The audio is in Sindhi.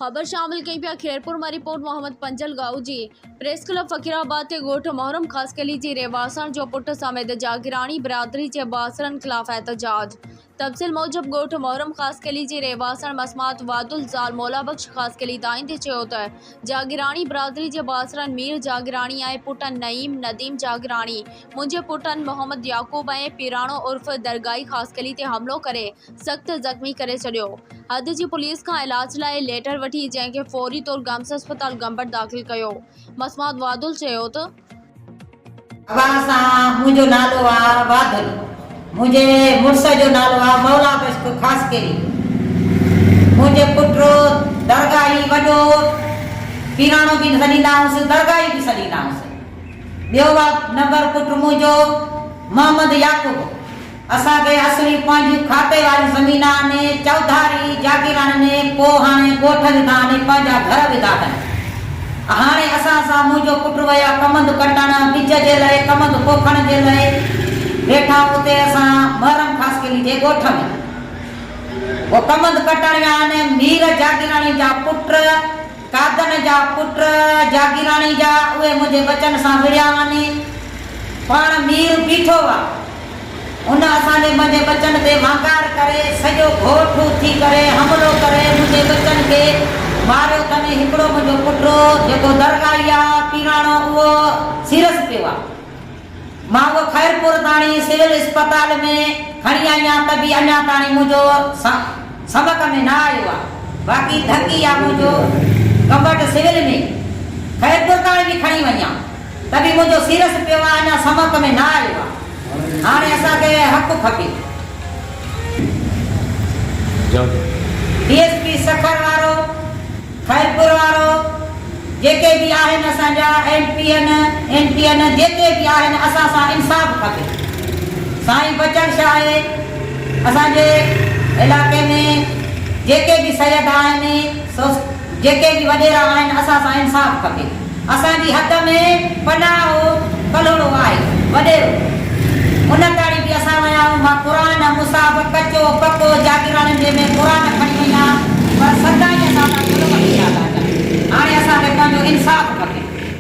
خبر شامل ڪئي پيا خيرپور مان رپورٽ محمد پنجل گائو جي پريس ڪلب فقير آباد تي ڳوٺ محرم خاصخيلي جي رهواسڻ جو پٽ سميت جاگيراڻي برادري جي بااثرن خلاف احتجاج تفصيل موجب ڳوٺ محرم خاصخيلي جي رهواسڻ مسمات وادل زال مولا بخش خاصخيلي دانهيندي چيو ته جاگيراڻي برادري جي بااثرن مير جاگيراڻي ۽ پٽن نعيم نديم جاگيراڻي منهنجي پٽن محمد يعقوب ۽ پيراڻو عرف درگاهي خاصخيلي تي حملو ڪري سخت زخمي ڪري ڇڏيو. حد جي پوليس کان علاج لاء ليٽر وٺي جنهن کي فوري طور گمس اسپتال گمبٽ داخل ڪيو. مسمات وادل چيو ته. اوهان سان منهنجو نالو آ وادل. منهنجي مڙس جو نالو آ مولا بخش خاصخيلي. منهنجي پٽ درگاهي وڏو پيراڻو به سڏيندا هونس درگاهي به سڏيندا هونس. ٻيو نمبر پٽ منهنجو محمد يعقوب. اسان کي اصلي پنهنجيون کاتي واريون زمينان آهن، چوڌاري جاگيراڻين پوء هاڻي ڳوٺ وڌا آهن، پنهنجا گهر وڌا اٿن. هاڻي اسان سان منهنجو پٽ ويا ڪمند ڪٽڻ، ٻج جي لئه، ڪمند پوکڻ جي لئه ويٺا اتي اسان محرم خاصخيلي جي ڳوٺ ۾. هو ڪمند ڪٽڻ ويا آهن، مير جاگيراڻي جا پٽ، قادن جا پٽ، جاگيراڻي جا، اهي منهنجي ٻچن سان وڙهيا آهن. پاڻ مير بيٺو آ. هن اسان جي منهنجي ٻچن تي وانگار ڪري سڄو گهوٽ اٿي ڪري حملو ڪري منهنجي ٻچن کي ماريو اٿن. هڪڙو منهنجو پٽ جيڪو درگاهي آ، پيراڻو، اهو سيرس پيو آ. مان اهو خيرپور تاڻي سول اسپتال ۾ کڻي آئي آن ته به اڃا تاڻي منهنجو سمڪ ۾ نه آيو آ. باقي ڌڪي آ منهنجو گمبٽ سول ۾ خيرپور تاڻي به کڻي وئي آن ته به منهنجو سيرس پيو آ اڃا سمڪ ۾ نه آيو آ. هاڻي اسان کي حق کپي. ڊي ايس پي سکر وارو. خيرپور وارو جيڪي به آهن اسان جا M P N M P N جيڪي به آهن اسان سان انصاف کپي سائين بچل شاهه اسان جي علائقي ۾ جيڪي به سيد آهن سو جيڪي به وڏيرا آهن اسان سان انصاف کپي اسان جي حد ۾ پناهه ڪلهوڙو آهي وڏيرو ان تاڻي به اسان ويا آهيون مان قرآن مصحف ڪچو پڪو جاگيراڻين جي ۾ قرآن کڻي وئي آهيان پر سدائين اسان سان ظلم ٿيندا ٿا اچن هاڻي اسان کي پنهنجو انصاف کپي.